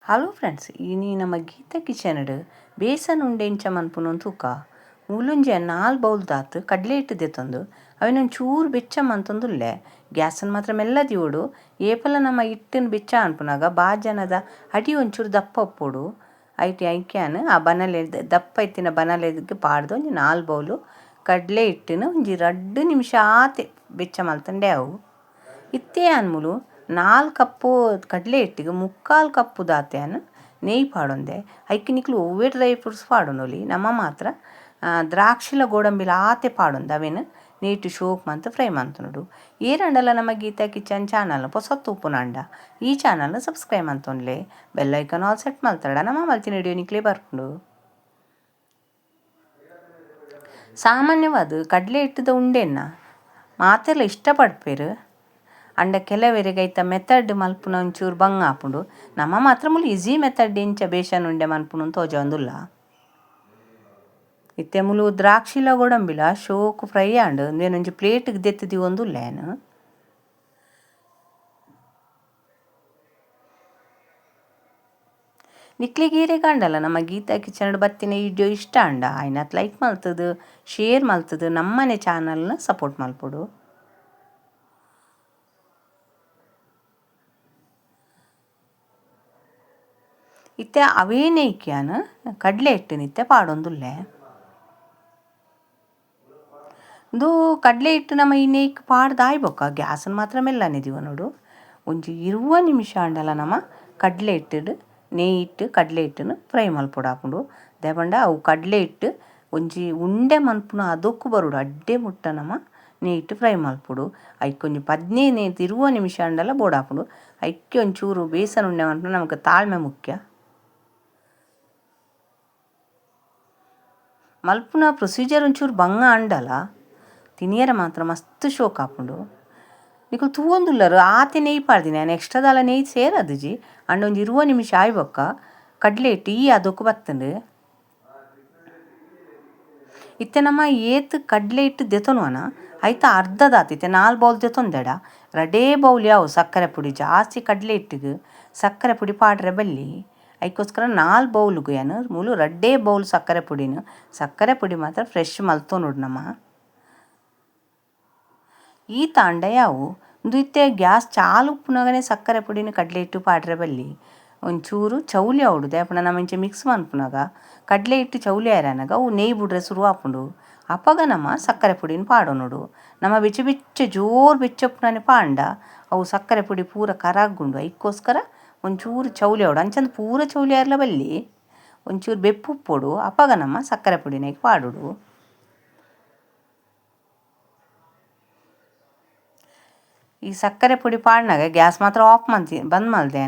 Hello friends, ಇನಿ ನಮ್ಮ Geetha kitchen besan ಉಂಡೆ ಇಂಚ ಮನ್ಪುನು ತೂಕ. ಮೂಲೊಂಜಿ 4 ಬೌಲ್ ದಾತ್ ಕಡಲೆ ಹಿಟ್ಟು ದೆತ್ತೊಂದು ಅವೆನ್ ಚೂರು ಬೆಚ್ಚ ಮಂತೊಂದುಲ್ಲೆ. ಗ್ಯಾಸನ್ ಮಾತ್ರ ಮೆಲ್ಲ ದಿವೊಡು. ಏಪಲ ನಮ್ಮ ಹಿಟ್ಟನ್ ಬೆಚ್ಚ ಅನ್ಪುನಾಗ ಬಾಜನದ ಅಡಿ ಒಂಚೂರು ದಪ್ಪ ಉಪ್ಪೊಡು. ಐಟ್ ಐಕ್ಯಾನ್ ಆ ಬನಲೆ ದಪ್ಪ ಇತ್ತಿನ ಬನಲೆಗ್ ಪಾಡ್ದು ಒಂಜಿ 4 ಬೌಲು ಕಡಲೆ ಹಿಟ್ಟನ್ನು ಒಂಜಿ 2 ನಿಮಿಷ ಆತೆ ಬೆಚ್ಚ ಮಲ್ತಂಡೆ ಅವು. ಇತ್ತೇ ಅನ್ಮುಲು 4 ಕಪ್ಪು ಕಡಲೆ ಹಿಟ್ಟಿಗೆ 3/4 ಕಪ್ಪು ದಾತ್ಯಾನ್ ನೆಯ್ಯಿ ಪಾಡೊಂದೆ. ಐಕ್ ನಿಕ್ಲು ಒವ್ವೆ ಡ್ರೈ ಫ್ರೂಟ್ಸ್ ಪಾಡೊನೊಲಿ, ನಮ್ಮ ಮಾತ್ರ ದ್ರಾಕ್ಷಿಲ ಗೋಡಂಬಿಲ ಆತೆ ಪಾಡೊಂದು ಅವೇನು ನೀಟು ಶೋಕ್ ಮಂತ್ ಫ್ರೈ ಮಂತುನುಡು. ಏರಂಡಲ ನಮ್ಮ ಗೀತಾ ಕಿಚನ್ ಚಾನಲ್ ಪೊಸತ್ತು ಉಪ್ಪುನಾಂಡ ಈ ಚಾನಲ್ನ ಸಬ್ಸ್ಕ್ರೈಬ್ ಮಂತೊನ್ಲೆ, bell icon all set ಮಲ್ತಡ ನಮ್ಮ ಮಲ್ತಿನ ವಿಡಿಯೋ ನಿಕ್ಲೆ ಬರ್ಪುಂಡು. ಸಾಮಾನ್ಯವಾದ ಕಡಲೆ ಹಿಟ್ಟದ ಉಂಡೆನ್ನ ಮಾತೆಲ್ಲ ಇಷ್ಟಪಡ್ಪೇರು. ಅಂಡ ಕೆಲವರಿಗೆ ಐತ ಮೆಥಡ್ ಮಲ್ಪುನ ಒಂಚೂರು ಬಂಗ ಆಪುಂಡು. ನಮ್ಮ ಮಾತ್ರ ಮುಲು ಈಸಿ ಮೆಥಡ್ ಇಂಚ ಬೇಸನ್ ಉಂಡೆ ಮನ್ಪುನು ತೋಜೊಂದುಲ್ಲ. ಇತ್ತೆ ಮುಲು ದ್ರಾಕ್ಷಿಲ ಗೋಡಂಬಿಲ ಶೋಕು ಫ್ರೈ ಆಂಡ್ ಒಂಜಿ ಪ್ಲೇಟ್ಗೆ ದೆತ್ತ್ ದೀವೊಂದುಲ್ಲೆ. ನಿಕ್ಲೆಗ್ ಈರೆಗ್ ನಮ್ಮ ಗೀತಾ ಕಿಚನ್ ಬತ್ತಿನ ವಿಡಿಯೋ ಇಷ್ಟ ಅಂಡ ಆಯ್ನಾತ್ ಲೈಕ್ ಮಲ್ತದು, ಶೇರ್ ಮಲ್ತದು, ನಮ್ಮನೆ ಚಾನಲ್ನ ಸಪೋರ್ಟ್ ಮಲ್ಪೊಡು. ಇತ್ತೆ ಅವೇ ನೆಯ್ಕ್ಯಾನ್ ಕಡಲೆ ಹಿಟ್ಟು ಪಾಡೊಂದುಲ್ಲೆ. ಇಂದು ಕಡಲೆ ಹಿಟ್ಟು ನಮ್ಮ ಈ ನೆಯ್ಕ್ ಪಾಡ್ದು ಆಯ್ಬೊಕ್ಕ ಗ್ಯಾಸನ್ ಮಾತ್ರ ಮೆಲ್ಲನೆ ದೀವ ನೋಡು. ಒಂಜಿ 20 ನಿಮಿಷ ಆಂಡಲ ನಮ್ಮ ಕಡಲೆ ಹಿಟ್ಟು ನೆಯ್ಯಿಟ್ಟು ಹಿಟ್ಟು ಕಡಲೆ ಹಿಟ್ಟನ್ನು ಫ್ರೈ ಮಲ್ಪೊಡಾಪುಂಡು. ದಾಯೆಪಂಡ ಅವು ಕಡಲೆ ಹಿಟ್ಟು ಒಂಜಿ ಉಂಡೆ ಮನ್ಪುನ ಅದಕ್ಕು ಬರೋಡು ಅಡ್ಡೆ ಮುಟ್ಟ ನಮ್ಮ ನೆಯ್ಯಿಟ್ಟು ಹಿಟ್ಟು ಫ್ರೈ ಮಲ್ಪೊಡು. ಐಕ್ ಒಂಜಿ 15 20 ನಿಮಿಷ ಆಂಡಲ ಬೋಡಾಪುಂಡು. ಐಕ್ಕೆ ಒಂಚೂರು ಬೇಸನ್ ಉಂಡೆ ಮನ್ಪುನ ನಮಕ್ ತಾಳ್ಮೆ ಮುಖ್ಯ. ಮಲ್ಪುನ ಪ್ರೊಸೀಜರ್ ಒಂಚೂರು ಬಂಗ ಅಂಡಲ ತಿನಿಯರ ಮಾತ್ರ ಮಸ್ತ್ ಶೋಕ್ ಆಪುಂಡು. ನಿಕುಲು ತೂವೊಂದುಲ್ಲರು ಆತೆ ನೆಯ್ಯಿ ಪಾಡ್ದಿನಿ ಯಾನ್ ಎಕ್ಸ್ಟ್ರಾ ನೆಯ್ಯಿ ಸೇರದುಜಿ. ಅಂಡ ಒಂಜಿ 20 ನಿಮಿಷ ಆಯ್ಬೊಕ್ಕ ಕಡಲೆ ಹಿಟ್ಟು ಈ ಅದಕ್ಕು ಬತ್ತುಂಡು. ಇತ್ತೆ ನಮ್ಮ ಏತ್ ಕಡಲೆ ಹಿಟ್ಟು ದೆತೊನುವನ ಐತ ಅರ್ಧದಾತ್ ಇತ್ತೆ 4 ಬೌಲ್ ದೆತೊಂದೆಡ 2 ಬೌಲ್ ಯಾವು ಸಕ್ಕರೆ ಪುಡಿ. ಜಾಸ್ತಿ ಕಡಲೆ ಹಿಟ್ಟಿಗೆ ಸಕ್ಕರೆ ಪುಡಿ ಪಾಡ್ರೆ ಬಲ್ಲಿ. ಐಕೋಸ್ಕರ 4 ಬೌಲ್ಗು ಯಾನ್ ಮೂಲು 2 ಬೌಲ್ ಸಕ್ಕರೆ ಪುಡಿನ, ಸಕ್ಕರೆ ಪುಡಿ ಮಾತ್ರ ಫ್ರೆಶ್ ಮಲ್ತೊನೊಡು ನಮ್ಮ. ಈ ತಾಂಡ ಯಾವು ಇಂದು ಇತ್ತೆ ಗ್ಯಾಸ್ ಚಾಲು ಉಪ್ಪುನಗನೆ ಸಕ್ಕರೆ ಪುಡಿನ ಕಡಲೆ ಹಿಟ್ಟು ಪಾಡ್ರೆ ಬಲ್ಲಿ. ಒಂಚೂರು ಚೌಲಿ ಆವೊಡು. ದಾಯೆಪಂಡ ನಮ ಇಂಚ ಮಿಕ್ಸ್ ಮನ್ಪುನಗ ಕಡಲೆ ಹಿಟ್ಟು ಚೌಲಿ ಆಯೆರಾನಗ ಅವು ನೆಯ್ಯಿ ಬುಡ್ರೆ ಶುರು ಆಪುಂಡು. ಅಪಗ ನಮ ಸಕ್ಕರೆ ಪುಡಿನ ಪಾಡೊನೊಡು. ನಮ ಬೆಚ್ಚ ಬೆಚ್ಚ ಜೋರು ಬೆಚ್ಚ ಉಪ್ಪುನನೆ ಪಾಂಡ ಅವು ಸಕ್ಕರೆ ಪುಡಿ ಪೂರ ಕರಾಗುಂಡು. ಐಕ್ಕೋಸ್ಕರ ಒಂಚೂರು ಚೌಲಿ ಆವೊಡು. ಅಂಚಂದ್ ಪೂರ ಚೌಲಿ ಆರ್ಲ ಬಲ್ಲಿ, ಒಂಚೂರು ಬೆಪ್ಪು ಉಪ್ಪೊಡು. ಅಪಗ ನಮ ಸಕ್ಕರೆ ಪುಡಿನ ಐಕ್ ಪಾಡೊಡು. ಈ ಸಕ್ಕರೆ ಪುಡಿ ಪಾಡ್ನಾಗ ಗ್ಯಾಸ್ ಮಾತ್ರ ಆಫ್ ಮಂತಿ ಬಂದ್ ಮಲ್ದೆ.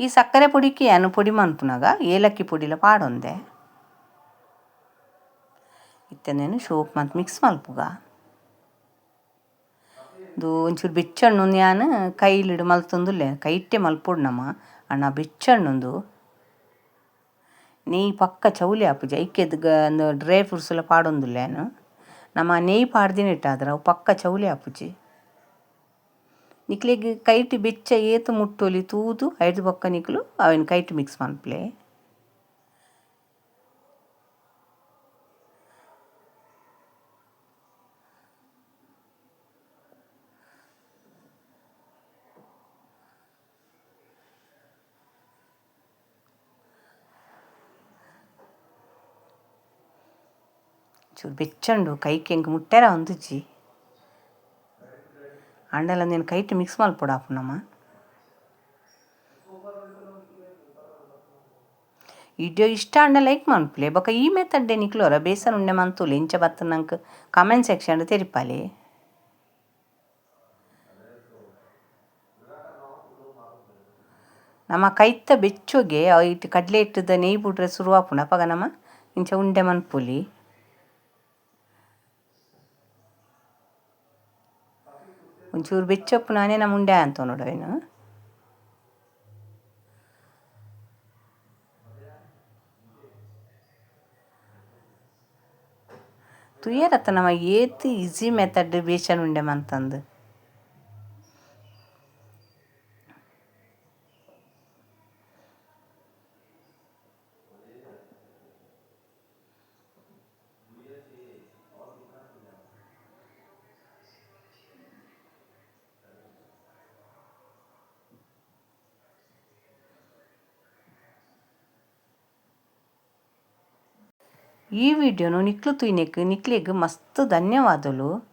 ಈ ಸಕ್ಕರೆ ಪುಡಿಕ್ ಯಾನ್ ಪೊಡಿ ಮನ್ಪುನಾಗ ಏಲಕ್ಕಿ ಪೊಡಿಲ ಪಾಡೊಂದೆ. ಇತ್ತೆ ನೇನು ಶೋಕ್ ಮಂತ್ ಮಿಕ್ಸ್ ಮಲ್ಪುಗ. ಇಂದು ಒಂಚೂರು ಬೆಚ್ಚಣ್ಣು ಯಾನ್ ಕೈಲಿಡ್ ಮಲ್ತೊಂದುಲ್ಲೆ, ಕೈಟ್ಟೆ ಮಲ್ಪೊಡು ನಮ. ಅಣ್ಣ ಬೆಚ್ಚಣ್ಣುಂದು ನೆಯ್ಯಿ ಪಕ್ಕ ಚೌಲಿ ಆಪುಜಿ. ಐಕೆ ಡ್ರೈ ಫ್ರೂಟ್ಸ್ ಲ ಪಾಡೊಂದುಲ್ಲೆ ಯಾನ್. ನಮ ನೆಯ್ಯಿ ಪಾಡ್ದಿನಿಟ್ಟಾದ್ರ ಅವು ಪಕ್ಕ ಚೌಲಿ ಆಪುಜಿ. ನಿಕ್ಲೆಗ್ ಕೈಟ್ ಬೆಚ್ಚ ಏತ್ ಮುಟ್ಟೊಲಿ ತೂದು ಐಡ್ದ್ ಬೊಕ್ಕ ನಿಕುಲು ಅವೆನ್ ಕೈಟ್ ಮಿಕ್ಸ್ ಮನ್ಪುಲೆ. ಚೂರು ಬೆಚ್ಚಂಡು ಕೈಕ್ ಎಂಕ್ ಮುಟ್ಟೆರ ಒಂದುಜಿ. ಆಂಡಲ ಉಂದೆನ್ ಕೈಟ್ ಮಿಕ್ಸ್ ಮಲ್ಪೊಡಾಪುಂಡು ನಮ. ವಿಡಿಯೋ ಇಷ್ಟ ಆಂಡ ಲೈಕ್ ಮನ್ಪುಲೆ. ಬೊಕ ಈ ಮೆಥಡ್ ನಿಕ್ಲೋರ ಬೇಸನ್ ಉಂಡೆ ಮಂತೊಲಿ ಇಂಚ ಬತ್ತ್ ನಂಕ್ ಕಾಮೆಂಟ್ ಸೆಕ್ಷನ್ ತೆರಿಪಾಲೆ. ನಮ ಕೈತ ಬೆಚ್ಚೊಗೆ ಐಟ್ ಕಡಲೆ ಹಿಟ್ಟುದ ನೆಯ್ಯಿ ಬುಡ್ರೆ ಶುರು ಆಪುಂಡು. ಅಪಗ ನಮ ಇಂಚ ಉಂಡೆ ಮನ್ಪೊಲಿ. ಒಂಚೂರು ಬೆಚ್ಚ ಉಪ್ಪುನಾನೆ ನಮ ಉಂಡೆ ಅಂತೊನೊಡು ಅವೆನ್. ತೂಯರತ್ತ ನಮ ಏತ್ ಈಸಿ ಮೆಥಡ್ ಬೇಸನ್ ಉಂಡೆ ಮಂತಂದು. ಈ ವಿಡಿಯೋನು ನಿಕ್ಲು ತೂಯಿನೆಕ್ ನಿಕ್ಲೆಗ್ ಮಸ್ತ್ ಧನ್ಯವಾದಲು.